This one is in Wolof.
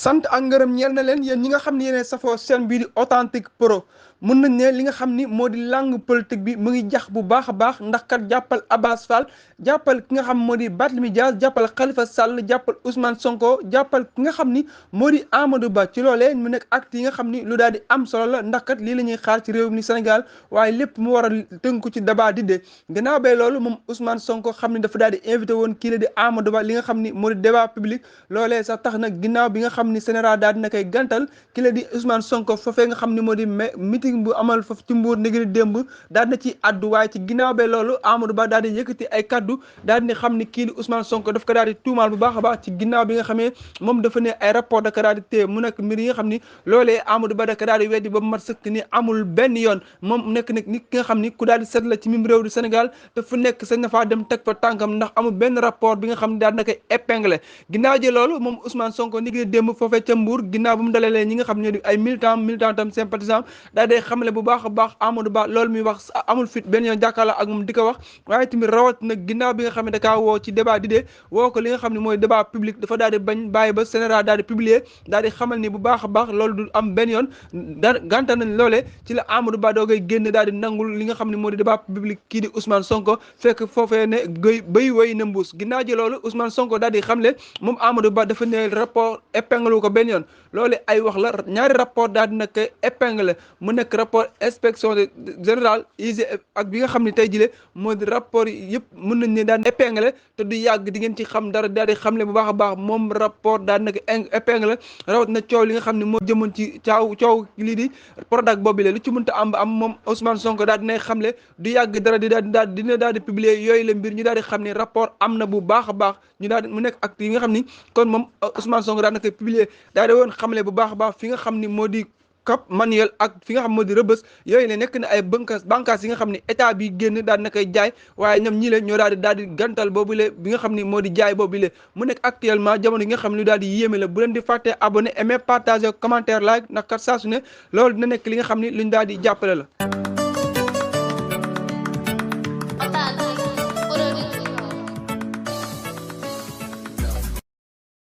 sant ak ngërëm ñeel na leen yéen ñi nga xam ne yéen safoo seen bii di Authentique Pro mën nañ ne li nga xam ni moo di langue politique bi mu ngi jax bu baax a baax ndax kat jàppal Abass Fall jàppal ki nga xam moo di Barthélémy Dias jàppal Khalifa Sall jàppal Ousmane Sonko jàppal ki nga xam ni moo di Amadou Ba ci loolee mu nekk acte yi nga xam ni lu daal di am solo la ndax kat lii la ñuy xaar ci réew mi Sénégal waaye lépp mu war a tënku ci débat di dee gannaaw bay loolu moom Ousmane Sonko xam ni dafa daal di invité woon kii la di Amadou Ba li nga xam ni moo di débat public loolee sax tax nag ginnaaw bi nga xam ni général daal dina koy gantal ki la di Ousmane Sonko foofee nga xam ni moo di meeting bu amal foofu ci Mbour négri démb daal na ci addu waaye ci ginnaaw ba loolu Amadou Ba daal di yëkkati ay kaddu daal di xam ni kii di Ousmane Sonko daf ko daal di tuumaal bu baax a baax ci ginnaaw bi nga xamee moom dafa ne ay rapport da ko daal di téye mu nekk mbir yi nga xam ni loolee Amadou Ba da ko daal di weddi ba mu mat sëkk ni amul benn yoon moom nekk nag nit ki nga xam ni ku daal di seet la ci mim réew du Sénégal te fu nekk sañ na faa dem teg fa tànkam ndax amul benn rapport bi nga xam ne daal na koy épinglé ginnaaw ji loolu moom Ousmane Sonko négri démb foofee ca Mbour ginnaaw bu mu dalalee ñi nga xam ne ay militant tam sympathisant daal day xamale bu baax a baax Amadou Ba loolu muy wax amul fit benn yoon jàkkaarloo ak moom di ko wax waaye tamit rawat nag ginnaaw bi nga xam ne da kaa woo ci débat di dee woo ko li nga xam ne mooy débat public dafa daal di bañ bàyyi ba général daal di publier daal di xamal ni bu baax a baax loolu du am benn yoon da gànta nañ loolee ci la Amadou Ba doo koy génn daal di nangul li nga xam ne moo di débat public kii di Ousmane Sonko fekk foofee ne bay woy na mbuus ginnaaw ji loolu Ousmane Sonko daal di xamle moom Amadou Ba dafa ne rapport épingle ko benn yoon loolu ay wax la ñaari rapport daal dina koy épingle mu nekk rapport inspection générale IGF ak bi nga xam ne tey jile moo di rapport yi yëpp mën nañ ne daan épingle te du yàgg di ngeen ci xam dara daal di xamle bu baax a baax moom rapport daal dina ko épingle rawat na coow li nga xam ne moo jëmoon ci coow lii di Prodac boobu lu ci mënta am moom Ousmane Sonko daal dinay xamle du yàgg dara dina daal di publier yooyu la mbir ñu daal di xam ne rapport am na bu baax a baax ñu daal mu nekk acte yi nga xam ni kon moom Ousmane Sonko daal na koy publier daal di woon xamle bu baax a baax fi nga xam ni moo di Cap Manuel ak fi nga xam moo di Rëbës yooyu la nekk na ay bànqaas yi nga xam ne état bi génn daal na koy jaay waaye ñoom ñii la ñoo daal di gantal boobu le bi nga xam ni moo di jaay boobu le mu nekk actuellement jamono yi nga xam ne lu daal di yéeme la bu leen di fàtte abonné aimer partager commentaire like ndax kat saa su ne loolu dina nekk li nga xam ni luñ daal di jàppale la